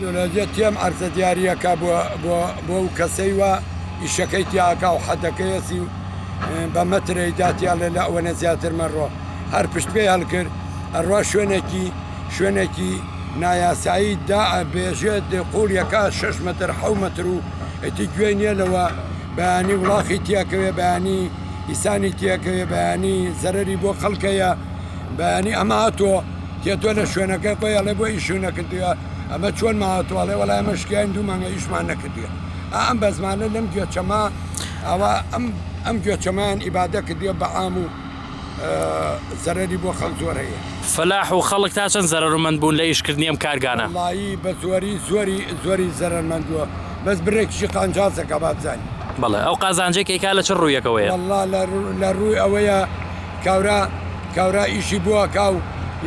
لۆلۆجیە تێم عەرزە دیاریەکە بۆ بۆ بۆ ئەو کەسەی وا ئیشەکەی تیا ئەکا و حەدەکەیەسی و بە مەتر ئەیداتێ ئەڵێ لە ئەوەنە زیاتر مەڕۆ هەر پشت پێی هەڵکرد ئەڕوا شوێنێکی شوێنێکی نایاسایی دا بێژێت قوڵیەکە شەش مەتر حەو مەتر و ئیتی گوێی نییە لەوە بەیانی وڵاخی تیاکەوێ بەیانی ئیسانی تیاکەوێ بەیانی زەرەری بۆ خەڵکەیە بەیانی ئەمە هاتۆ تێتۆ لە شوێنەکەی خۆی ئەڵێ بۆ ئیشو نەکردووە ئەمە چۆن ماوەتەوە ئەڵێ وەڵا ئێمە شکیاین دوو مانگە ئیشمان نەکردووە ئا ئەم بەزمانە لەم گوێچەمە ئەوە ئەم ئەم گوێچەمەیان ئیبادە کردووە بە عام و زەرەری بۆ خەڵک زۆر هەیە. فەلاح و خەڵک تا چەند زەرەرمەند بوون لە ئیشکردنی ئەم کارگانە؟ وەڵایی بە زۆری زۆری زۆری زەرەرمەند بووە بەس برێکیشی قانجازەکا با بزانین. بەڵێ ئەو قازانجەی کە ئەیکا لە چ ڕوویەکەوەیە؟ وەڵا لە ڕووی ئەوەیە کاورا کاورا ئیشی بۆ ئەکا و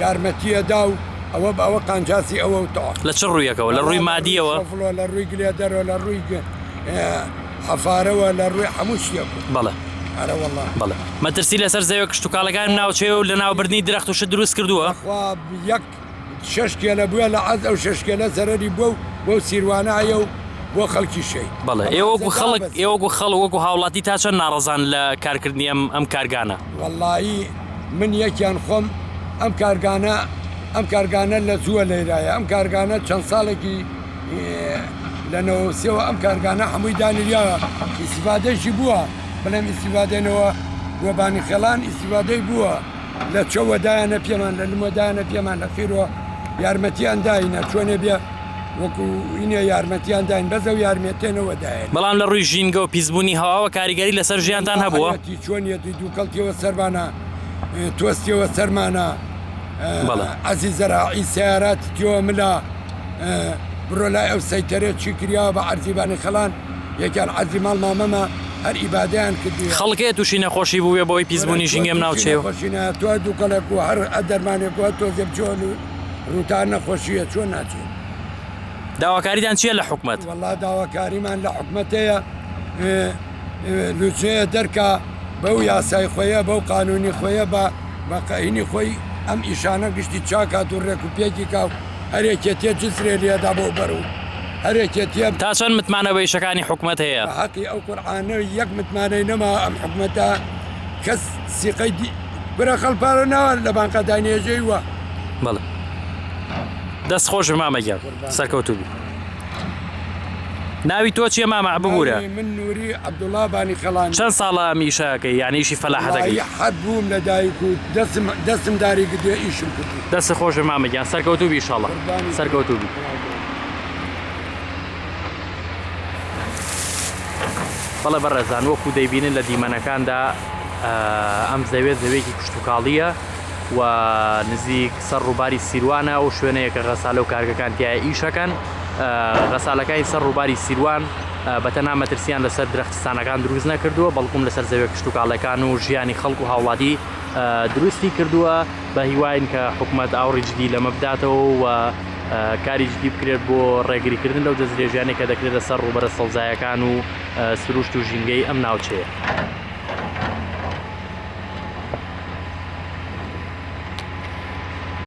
یارمەتی ئەدا و ئەوە بە ئەوە قانجازی ئەوە و تەواو. لە چ ڕوویەکەوە؟ لە ڕووی مادییەوە؟ لە ڕووی شۆفڵەوە، لە ڕووی گلێدەرەوە، لە ڕووی حەفارەوە، لە ڕووی هەموو شتێک. بەڵێ. ئەرە وەڵا. بەڵێ. مەترسی لەسەر زەویە کشتوکاڵەکانی ناوچەیە و لەناوبردنی درەخت و شت دروست کردووە؟ بەخوا یەک شەش کێلە بووە لە عەرز ئەو شەش کێلە زەرەری بووە و بەو سیروانە هەیە و بۆ خەڵکیش هەیە. بەڵێ. ئێوە وەکوو خەڵک، ئێوە وەکوو خەڵک، وەکوو هاوڵاتی تا چەند ناڕەزان لە کارکردنی ئەم ئەم کارگانە؟ وەڵایی من یەکیان خۆم ئەم کارگانە ئەم کارگانە لە زووە لەیرایە ئەم کارگانە چەند ساڵێکی لە نەوەسیەوە ئەم کارگانە هەمووی دانریاوە ئیسیفادەیشی بووە بڵێم ئیسیفادەینەوە بۆ بانی خێڵان ئیسیفادەی بووە لە چەوە دایانە پێمان لە لمە دایانە پێمان لە خیرۆ یارمەتیان داینە چۆنێ بێ وەکو ئینێ یارمەتیان داین بەس ئەو یارمەتێنەوە دایەن. بەڵام لە ڕووی ژینگە و پیسبوونی هەواوە کاریگەری لەسەر ژیانتان هەبووە؟ وەڵا چۆنیەتی دووکەڵ تێوە سەرمانە تۆز تێوە سەرمانە بەڵێ. عەزی زەراعی سەیارات تێوە ملا بڕۆ لای ئەو سەیتەرە چی کریاوە بە عەرزی بانی خەڵان یەکیان عەرزی ماڵ مامەمە هەر ئیبادەیان کردووە. خەڵک هەیە تووشی نەخۆشی بووبێ بەهۆی پیسبوونی ژینگەی ئەم ناوچەیەوە؟ نەخۆشی نا تۆ دووکەڵێک و هەر دەرمانێک و هەر تۆزێ بچۆ ڕووتان نەخۆشییە چۆن ناچێت. داواکاریتان چییە لە حکومەت؟ وەڵا داواکاریمان لە حکومەت هەیە لوجنەیە دەرکا بەو یاسای خۆیە بەو قانونی خۆیە بە بە قەینی خۆی ئەم ئیشانە گشتی چاکات و ڕێک و پێکی کا و هەر یەکێتیە جسرێ لێدا بۆ بەر و هەر یەکێتیە. تا چەند متمانە بە ئیشەکانی حکومەت هەیە؟ بە حەقی ئەو قورعانە یەک متمانەی نەما ئەم حکومەتە کەس سیقەی دی برا خەڵ پارە ناوە لە بانقا داینێژەی وە. بەڵێ دەست خۆش بێ مامە گیان سەرکەوتوو بی. ناوی تۆ چیە مامە ببورە؟ ناوی من نوری عەبدوڵا بانی خەڵانی. چەند ساڵە ئەم ئیشە ئەکەی یانی ئیشی فەلاحەت ئەکەی؟ وەڵایی حەد بووم لە دایک و دەستم دەستم داری گرتووە ئیشم کردووە. دەستت خۆش بێ مامە گیان سەرکەوتوو بی ئیشاڵا قوربانی تۆ سەرکەوتوو بی. بەڵێ بەڕێزان وەکو دەیبینن لە دیمەنەکاندا ئەم زەوێ زەوێکی کشتوکاڵییە و نزیک سەر ڕووباری سیروانە ئەو شوێنەیە کە غەسالە و کارگەکان تیایا ئیشەکەن غەسالەکانی سەر ڕووباری سیروان بەتەنها مەترسیان لەسەر درەختستانەکان دروست نەکردووە بەڵکم لەسەر زەوێ کشتوکاڵەکان و ژیانی خەڵک و هاوڵاتی دروستی کردووە بە هیواین کە حکومەت ئاوڕی جدی لەمە بداتەوە و کاری جدی بکرێت بۆ ڕێگریکردن لەو دەستدرێژیانەی کە دەکرێتە سەر ڕووبەرە سەوزایەکان و سروشت و ژینگەی ئەم ناوچەیە.